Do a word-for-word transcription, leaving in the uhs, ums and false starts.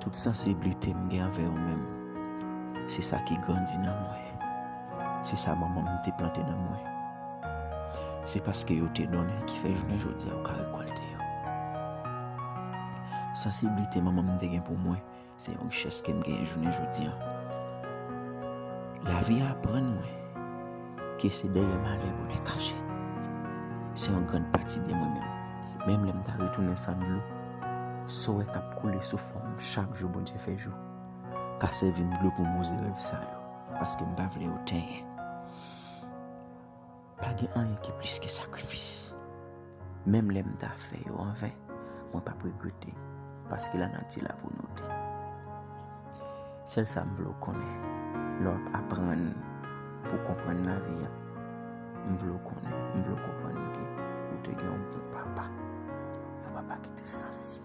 Tout sansiblite m gen anvè ou menm, se sa ki grandi nan mwen. Se sa manman m te plante nan mwen. Se paske yo te donnen ki fè jounen jodi a ou ka rekòlte yo. Sansiblite manman m te gen pou mwen, se yon richès ke m genyen jounen jodi a. Lavi a aprann mwen ke se dèyè malè bonè kache. Se yon grann pati de mwen menm. Menm lè m ta retounen san dlo, sowè k ap koule sou fwon m chak jou Bondye fè jou ka sèvi m dlo pou m wouze rèv sa yo, paske m pa vle yo tenyen. Pa gen anyen ki plis ke sakrifis. Menm lè m ta fè yo anven, mwen p ap regrete, paske lanati la pou note. Sèl sa m vle w konnen, lè w ap aprann pou konprann lavi a, m vle w konnen, m vle w konprann ke ou te gen yon bon papa. Yon papa ki te sansib.